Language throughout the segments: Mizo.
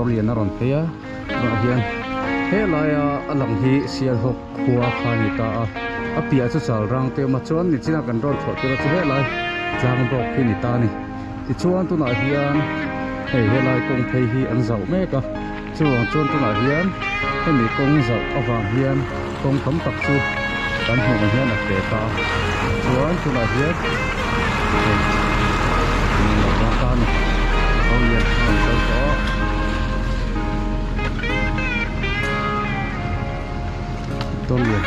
Motor lian a rawn phei a tunah hian helaia a lang hi Sialhawk khua kha a ni ta a a piah chu chal rang te awm a chuan nichina kan rawn thlawh tir a chu helai tlang bawk hi a ni ta a ni tichuan tunah hian hei helai kawng phei hi an zauh mek a chuvang chuan tunah hian hemi kawng zauh avang hian kawng tam tak chu kan hmuh ang hian a te ta a chuan tunah hian hei lo vang ta a ni motor lian a rawn kal tawh motor lian.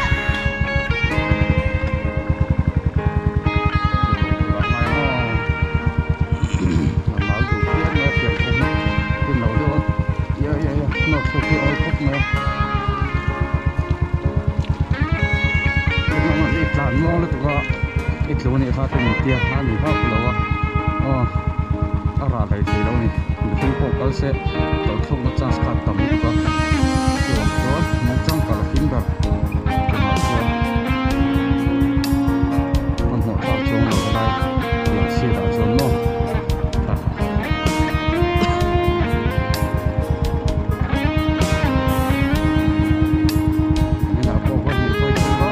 I tlu anih kha te min tia a ni hauh lo a aw a rah daih thei lo a ni mihring pawh kal se tawlhthlukna chance kha a tam lutuk a chuvang chuan mawngchang kal a him ber tunah chuan hmanhmawh thlak chuang lo helai pian chhiat ah chuan maw tha. Inah pawh va hmuh pawh i tum vak a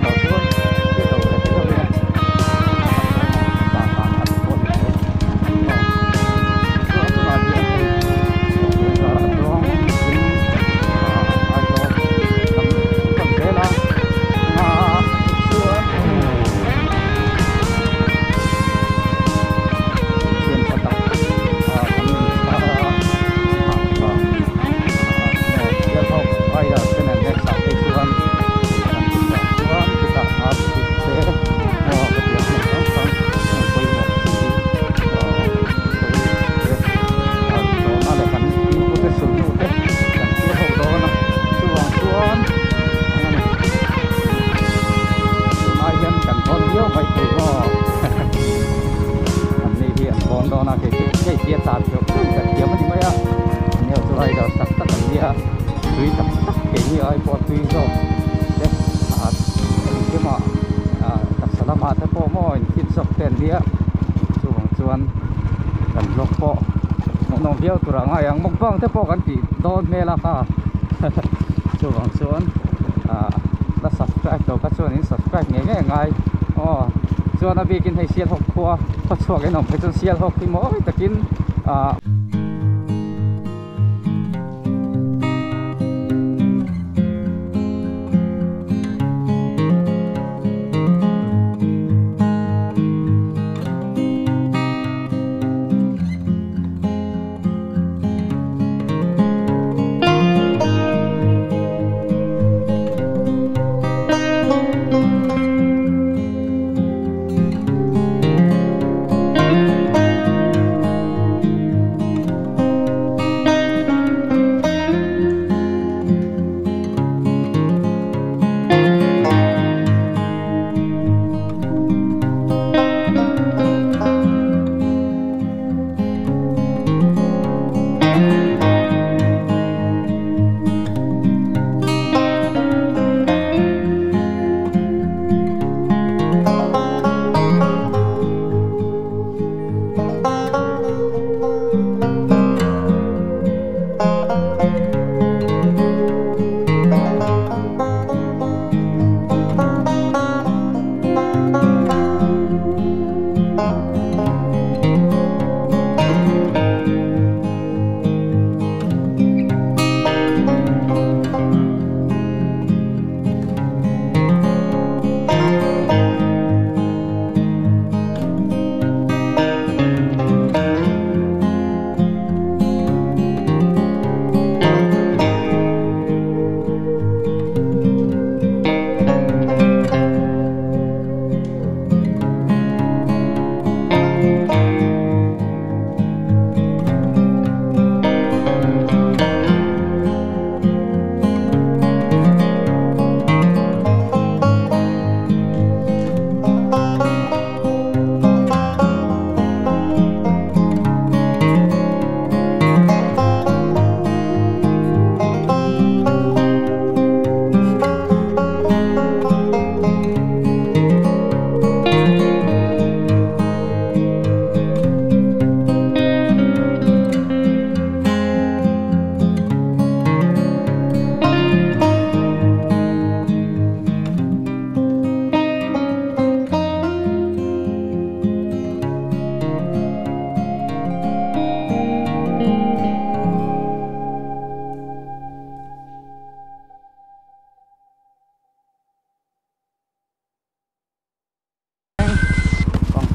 tawp chu a kal chhuak mai a aw tiang kawng hi a lo nuam lo ya ya ya Mukbang te pawh kan tih dawn hmel a kha chuvang chuan la subscribe lo kha chuan in subscribe ngei ngei angai aw chuan a bikin hei Sialhawk khua khawchhuak in awm phei chuan Sialhawk hi mawi takin ah.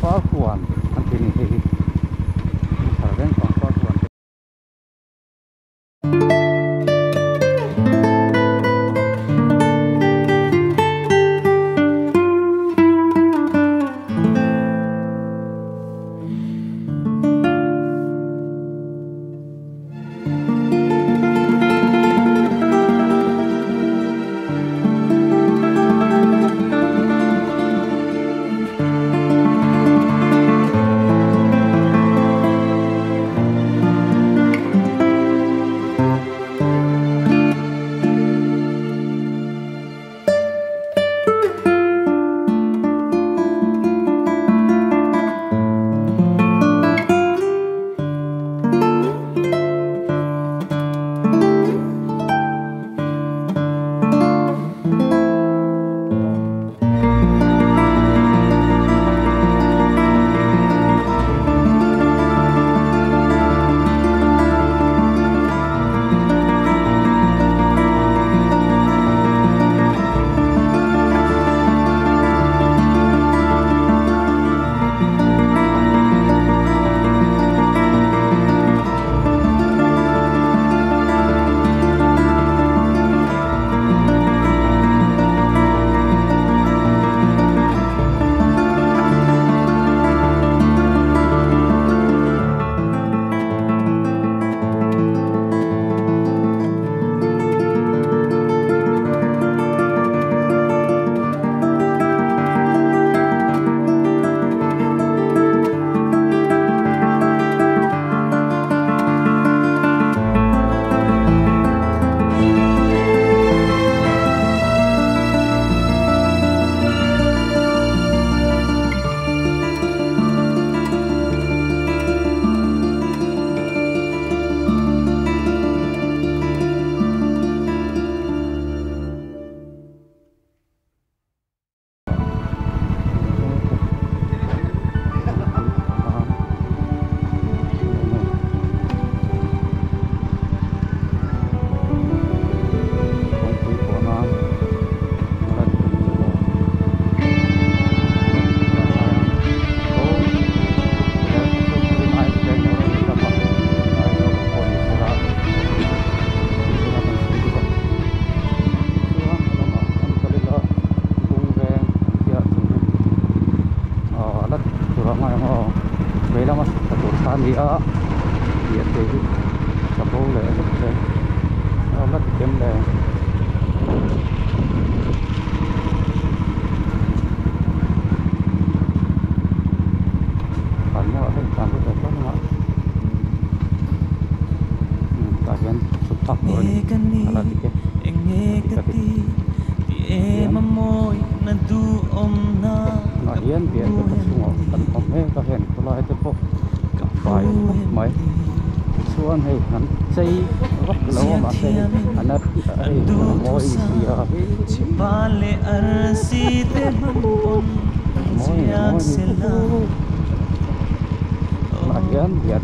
Pangpar huan an ti ni hei hi Dinthar veng pangpar huan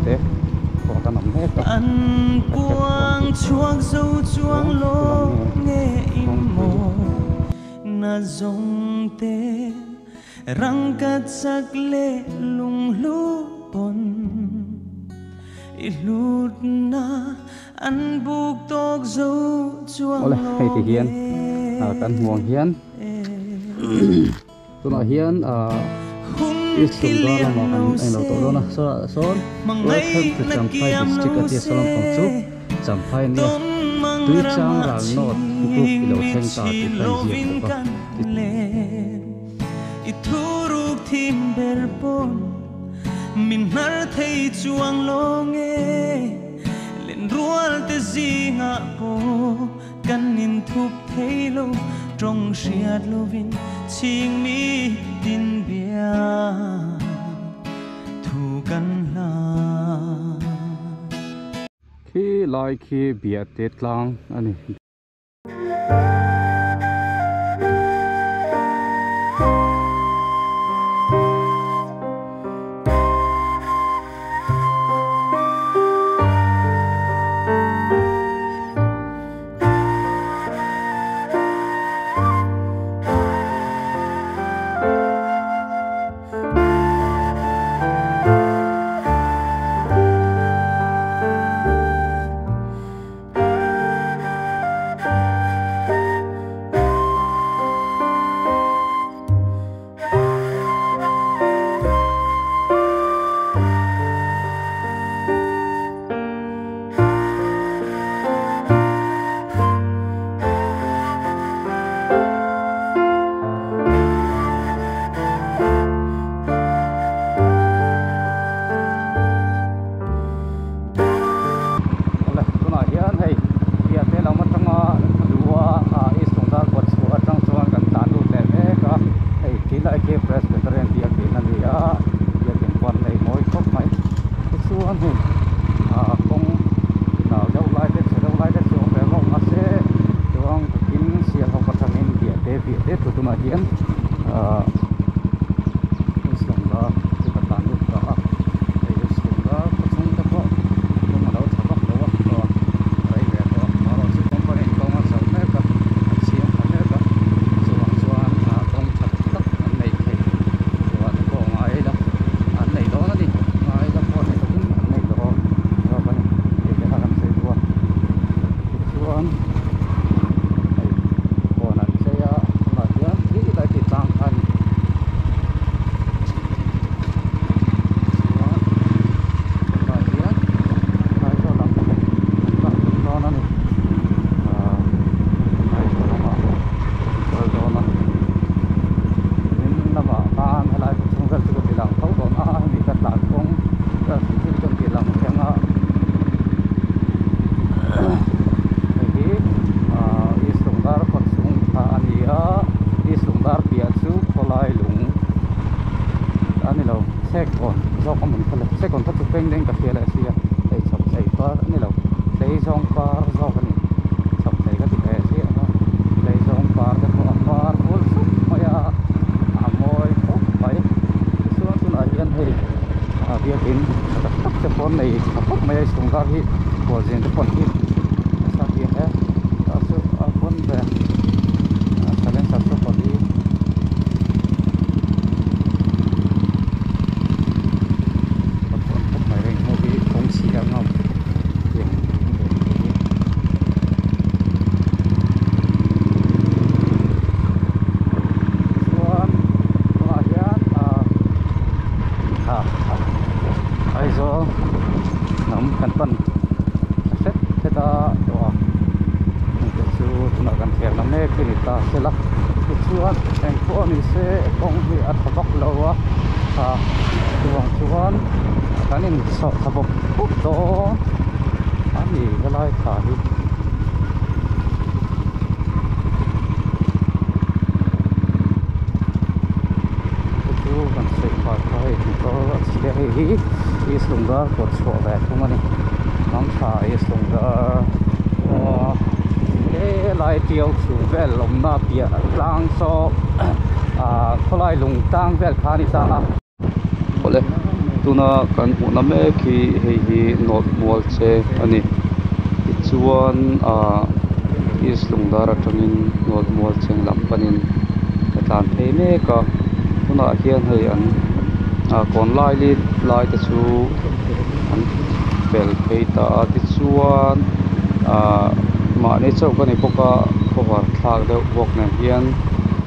te. An puang chuang dâu chuang lô nghe im mồ na dòng tê răng cắt sắc lệ lung lũ bồn ilut na an buộc tóc dâu chuang lô nghe kan huang hian tunah hian East Bengal lama kan eng lo tawh dawn a saw sawn welcome to Champhai district a tia saw lampang chu Champhai ania tui chang ral nawt group ilo thleng ta tih kha inziak bawk a. Khi lai khi bia te tlang ani. atanga luh a ah East Lungdar kawt chhuah atang chuan kan tlan lut leh mek a hei khilai khi Presbyterian biakin a ni a biakin pawh an nei mawi khawp mai tichuan hei ah kawng nal deuh lai te chhe deuh lai te chu awm ve bawk mahse chuan tukin Sialhawk atangin biahte biahte thu tunah hian ah East Lungdar chu ka tlan lut ta a hei East Lungdar khaw chhung te pawh kawng a lo tha vak lo a aw rei ve tawh a amaherawh chu company in kawng a zo mek a an siam tha mek a chuvang chuan ah kawng tha tak an nei thei chuvah te pawh ngai ila an nei dawn a ni ngai ila pawh ni lovin an nei dawn zawk a ni tih te kha kan sawi duh a tichuan hei kawn an chei a tunah hian khi lai khi tlang kha a ni chuan tunah hian Aizawl lam an kal tum dawn a ni ahh Aizawl lamah an kal dawn a tin lamah khan helai khaw chhung vel chu ka ti lang tho dawn a hemi ka tlan kawng vel hrim hrim chu an ti lang thleng a hei hi ahh East Lungdar khaw chhung kha a ni a East Lungdar piah chu khawlai lung a ni lo chhekkawn zawk a hmun kha le chhekkawn kha chu peng deuhin ka hria leh si a hei chhawp chei par a ni lo tlei zawng par zawk a ni chhawp chei ka ti ve chiah a tlei zawng par te pawh a par vul sup mai a a mawi khawp mai tichuan tunah hian hei ah biakin tha tak tak te pawh an nei tha khawp mai a sungdar hi khualzin te pawh an hip nasa tih ang e tah chu a pawn ve silencer chu pali. A pawn khawp mai heng ho hi kawng chhia ngam tiang hi. Chuan tunah hian ah Aizawl lam kan pan hret hret a tawh a hengte chu tunah kan thler na mek hi ni ta se la tichuan engpawh a ni se kawng hi a tha vak lo a ah chuvang chuan kan insawh thla bawk bawk dawn a ni helai thla hi. Chu kan sawi phah kha hei motor a chhia hei hi East Lungdar kawt chhuah ve thung a ni Mangtha East Lungdar aw helai tiau chhung vel awmna piah tlang saw ah khawlai lung tlang vel kha a ni ta a. Awle tuna kan hmuhna mek hi hei hi nawt mual che a ni tichuan ah East Lungdar atangin nawt mual cheng lam panin ka tlan phei mek a tunah hian hei an ah kawn lai li lai te chu an fel phei ta a tichuan ah mahni chauh ka ni bawk a cover thlak deuh bawk nen hian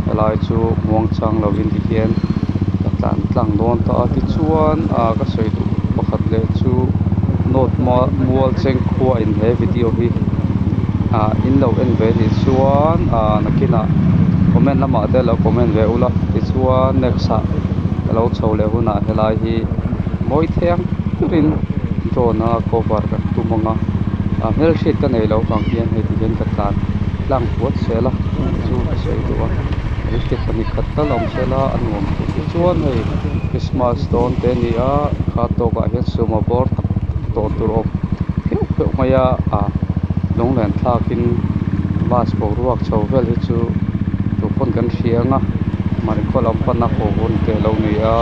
helai chu muangchang lovin tihian ka tlan tlang dawn ta a tichuan ah ka sawi duh pakhat leh chu note mual cheng khua in he video hi ah in lo en ve anih chuan ah nakinah comment lamah te lo comment ve ula tichuan next ah ka lo chho leh hunah helai hi mawi theng turin drone a cover ka tum ang a ah hmelhriat ka nei loh vang hian hei ti hian ka tlan tlang puat zel a chu ka sawi duh a electric pahnih khat tal awm sela a nuam tur te chuan hei Christmas dawn te a ni a kha tawkah hian suma bawr tak tak tawn tur a awm pheuh pheuh mai a ah lunglen thlakin bus boruak chho vel hi chu tu pawn kan hria ang a mahni khaw lam pana haw hun te a lo ni a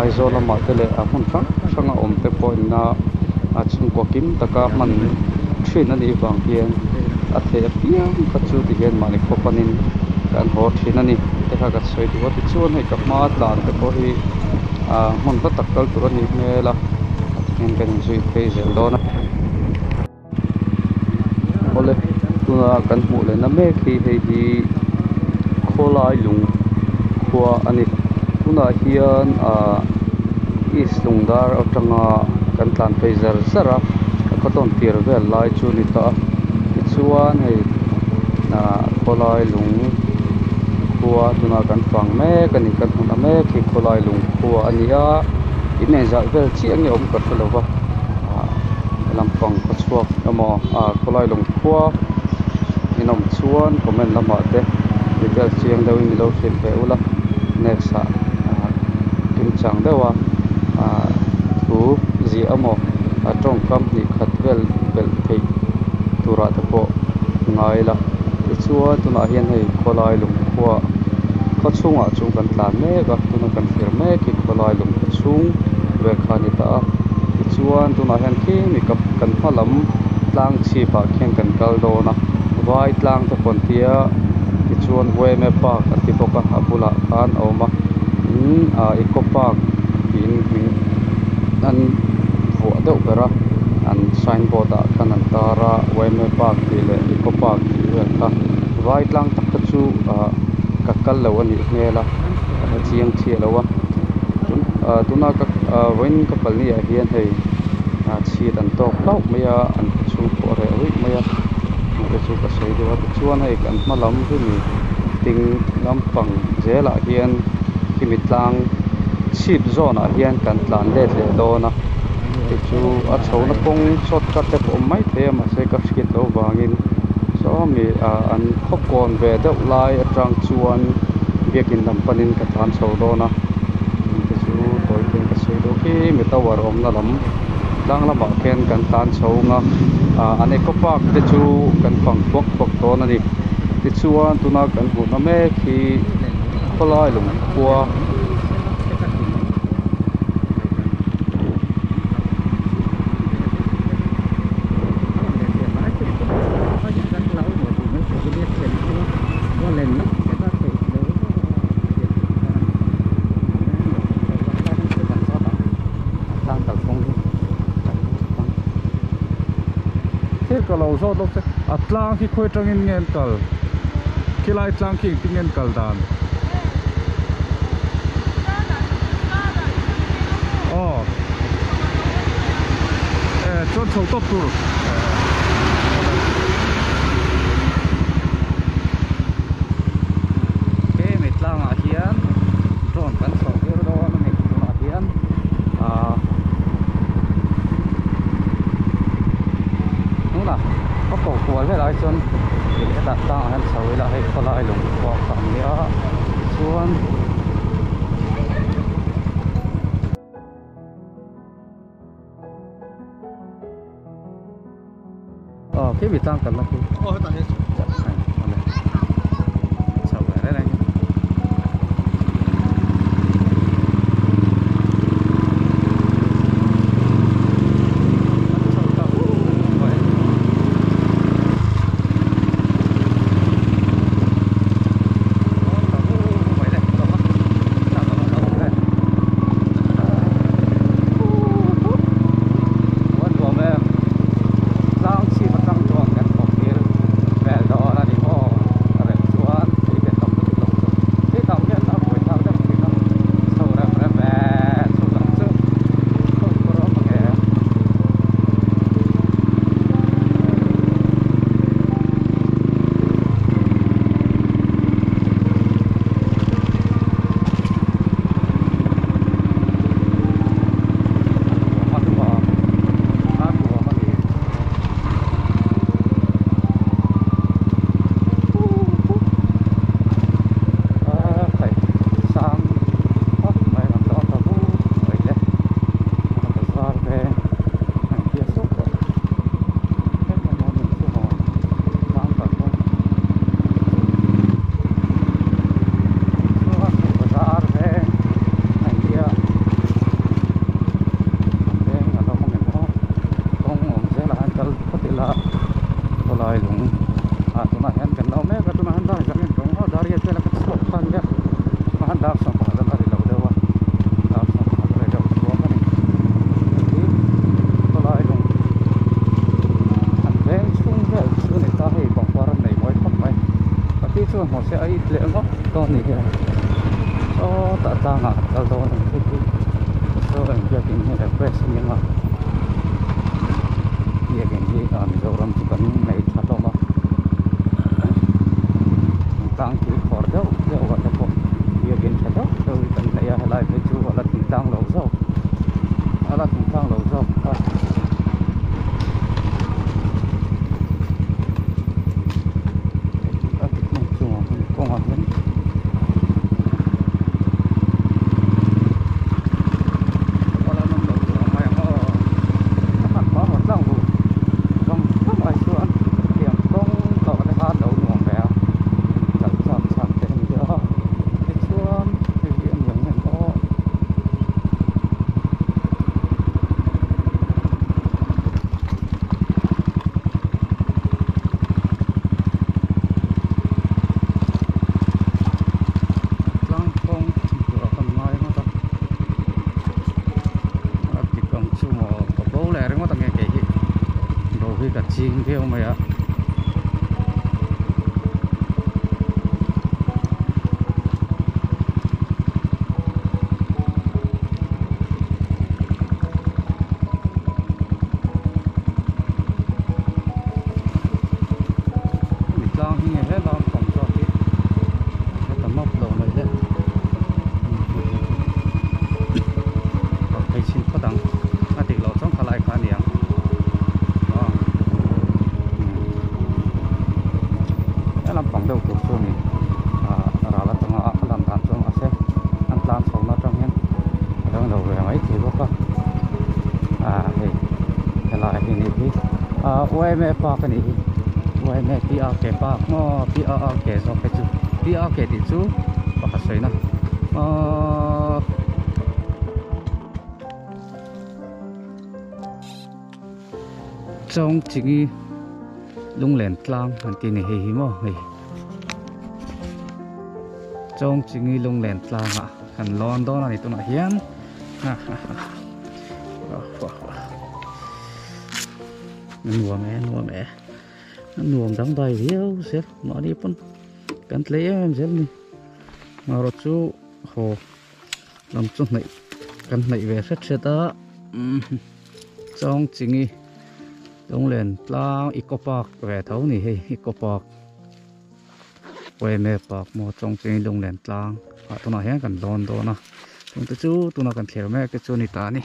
Aizawl lamah te leh a hmun hrang hranga awm te pawh inna a chhungkaw kim taka hman thin a nih vang hian a theih apiang kha chu ti hian mahni khaw panin kan haw thin a ni te kha ka sawi duh a tichuan hei ka hma tlan te pawh hi ah hmun hla tak kal tur a nih hmel a tikhian kan inzui phei zel dawn a. Awle tuna kan hmuh leh na mek hi hei hi khawlai lung khua a ni tunah hian ah east lungdar atanga kan tlan phei zar zar a a khaw tawn tir vel lai chu a ni ta a tichuan hei ah khawlai lung khua tuna kan fang mek a ni kan hmuhna mek hi khawlai lung khua a ni a in engzah vel chiah nge awm ka hre lo va ah. Lampang khaw chhuak emaw ah khawlai lung khua in awm chuan comment lamah te details chiang deuhin min lo hrilh ve ula next ah ah kimchang deuh a ah thu ziah emaw a tawngkam hnih khat vel belh theih turah te pawh ngai ila tichuan tunah hian hei khawlai lungkhua khaw chhungah chuan kan tlan mek a tuna kan thlir mek hi khawlai lungkhaw chhung vel kha a ni ta a tichuan tunah hian khi mi kan hma lam tlang chhip ah khian kan kal dawn a vai tlang te pawh an tia tichuan yma park an ti bawk a a bulah khan a awm a tin ah eco park tiin hming an vuah deuh ber a an sign board ah khan an tar a yma park tih leh eco park tih vel kha vai tlang tak te chu ah ka kal lo a nih hmel a ka hre chiang chiah lo a ah tuna ka ah vawiin ka palni ah hian hei ah chhit an tawk hlauh mai a an khawchhung pawh a reh ruih mai a te chu ka sawi deuh a tichuan hei kan hma lam hi mi ding lampang zelah hian khimi tlang chhip zawn ah hian kan tlan let leh dawn a hei chu a chho na kawng shortcut te pawh a awm maithei a mahse ka hriat loh vangin saw mi ah an khaw kawn ve deuh lai atang chuan biakin lam panin ka tlan chho dawn a te chu tawi te in ka sawi deuh khi mi tower awmna lam tlang lamah khian kan tlan chho ang a ah an eco park te chu kan fang thuak thuak dawn a ni tichuan tuna kan hmuhna mek hi khawlai lungkhua. Thil ka lo zawt lawk che a tlang khi khawi atangin nge an kal khilai tlang khi engtin nge an kal dan aw e chuan chho tawp tur. Hemi tlangah hian drone kan chhoh tir dawn a ni tunah hian ahh tunah ka koh kual velah hi chuan hetah tlangah hian chho ila hei khawlai lung pawh kha a nia chuan. Aw khi mi tlang kalna khi. Aw hetah hian chho ve reng reng. Tlang chhip atang chuan kan thawk tir vel dawn a ni maw a rem chuan tui ve tam lutuk lo chu tui tam hian a buai thlak deuh thin a chho rem rem ve chhuk ang chu chhuk tur a awm ang em. Veng a lo awm em aw kawng awm zelah hian kal phawt ila khawlai lung ah tunah hian kan la awm mek a tunah hian dar zang in ka awm a dar riat vela ka chhuak kha ania tunah hian dar sawm pakhat a la ri lo deuh a dar sawm pakhat a ri deuh thuak a ni hei hi khawlai lung an veng chhung vel chu a ni ta hei pangpar an nei mawi khawp mai paki chuan hmuh se a it leh ngawt dawn a ni hian sawtah tlangah kan kal dawn a ni hei hi. Saw eng biakin hi Everest a ni ang a biakin hi ah Mizoram chu kan nei tha hlawm a thingtlang tui khawr deuh deuh ah te pawh biakin tha deuh deuh hi kan nei a helai phei chu a la thingtlang lo zawk a la thingtlang lo zawk a. viau mai a. Hemi tlang hi nge he lam pang zawk hi heta map lo mai le phei chhin phawt ang a dik loh chuan khalai kha a ni ang aw he lam pang deuh tur chu a ni ah ral atanga a lan dan chuan mahse an tlan chho na atang hian a dang lo ve mai thei bawk a ah hei helai hi nih hi ah yma park a nih hi yma P R K park maw P R R K zawk te chu P R K tih chu pakhat sawina ahh. Chawng chingi lunglen tlang an tih a ni hei hi maw hei chawng chingi lunglen tlangah kan lawn dawn a ni tunah hian ha ha ha nuam e nuam e a nuam dangdai viau zel mahni pawn kan tlei em em zel a ni marawh chu haw lam chu hnaih kan hnaih ve hret hret a chawng chingi lunglen tlang eco park ve tho a ni hei eco park yma park maw chawng chingi lunglen tlang ah tunah hian kan dawn dawn a chung te chu tuna kan thlir mek te chu a ni ta a ni.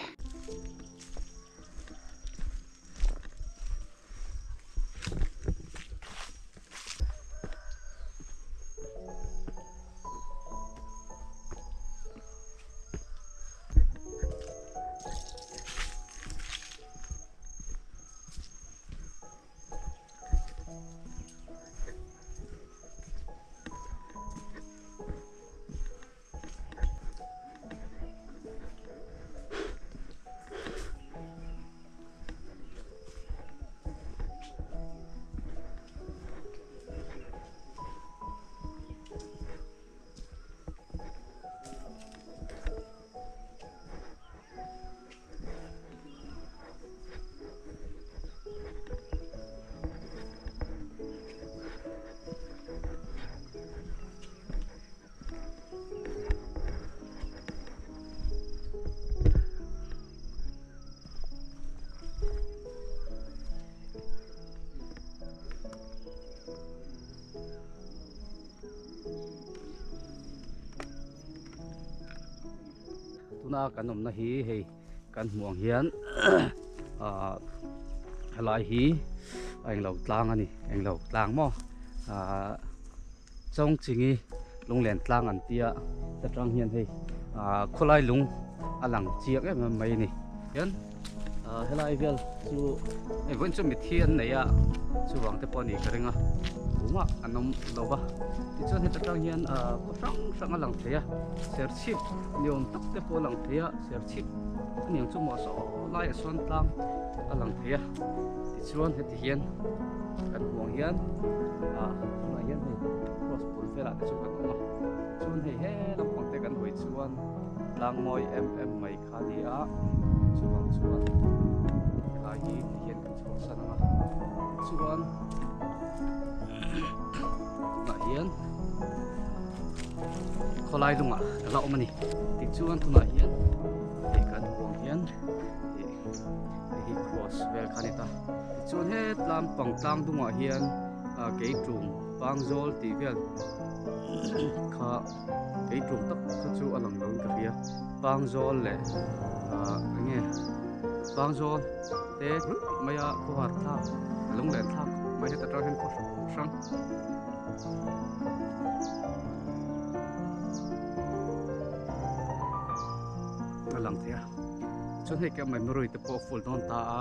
Tuna kan awmna hi hei kan hmuh ang hian ah helai hi a englo tlang a ni englo tlang maw ah. Chawng chingi lunglen tlang an tia ta tang hian hei ah khawlai lung a lang chiang em em mai a ni hian ah helai vel chu hei vawiin chu mitthi an nei a chuvang te pawh a nih ka ring a tumah an awm lo va tichuan heta tang hian ah khaw hrang hrang a lang thei a serchhip ni awm tak te pawh a lang thei a serchhip a niang chu maw saw laiah sawn tlang a lang thei a tichuan heti hian kan hmuh ang hian ah tunah hian hei cross bul velah te chu kan awm a chuan hei he lampang te kan hawi chuan tlang mawi em em mai kha a ni a chuvang chuan helai hi ti hian kan chhuahsan ang a tichuan tunah hian khawlai lungah ka la awm a ni tichuan tunah hian hei kan hmuh ang hian hei hi cross vel kha a ni ta tichuan he tlang pang tlang dungah hian ah keitum pangzawl tih vel kha keitum tak kha chu a lang lo in ka hria pangzawl leh ah eng nge pangzawl te mai a khawhar thlak a lunglen thlak mai heta tang hian khaw hrang hrang. A lang thei a chuan hei ka memory te pawh a full dawn ta a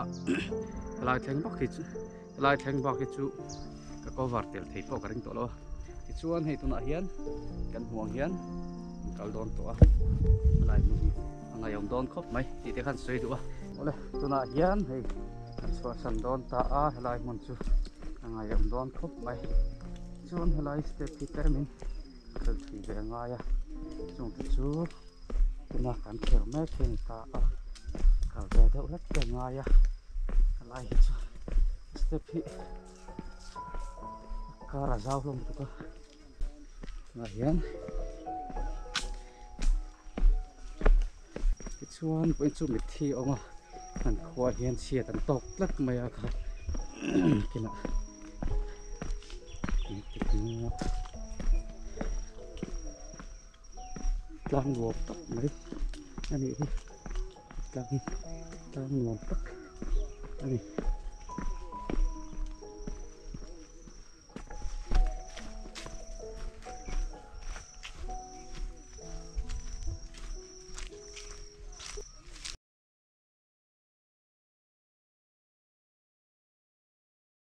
helai thleng bak hi chu helai thleng bak hi chu ka cover tel thei pawh ka ring tawh lo a tichuan hei tunah hian kan hmuh ang hian an kal dawn tawh a helai hmun hi a ngaihawm dawn khawp mai tih te khan sawi duh a awle tunah hian hei kan chhuahsan dawn ta a helai hmun chu a ngaihawm dawn khawp mai chuan helai step hi tlemin kal thui ve a ngai a chungte chu tuna kan thlir mek hi a ni ta a kal ve deuh hlek te a ngai a helai hi chu. Step hi a kar a zau hlawm lutuk a tunah hian tichuan pawhin chu mitthi a awm a an khuaah hian chhiat an tawk tlat mai a kha kinah tlang nuam tak mai a nih hi tlang tlang nuam tak a ni.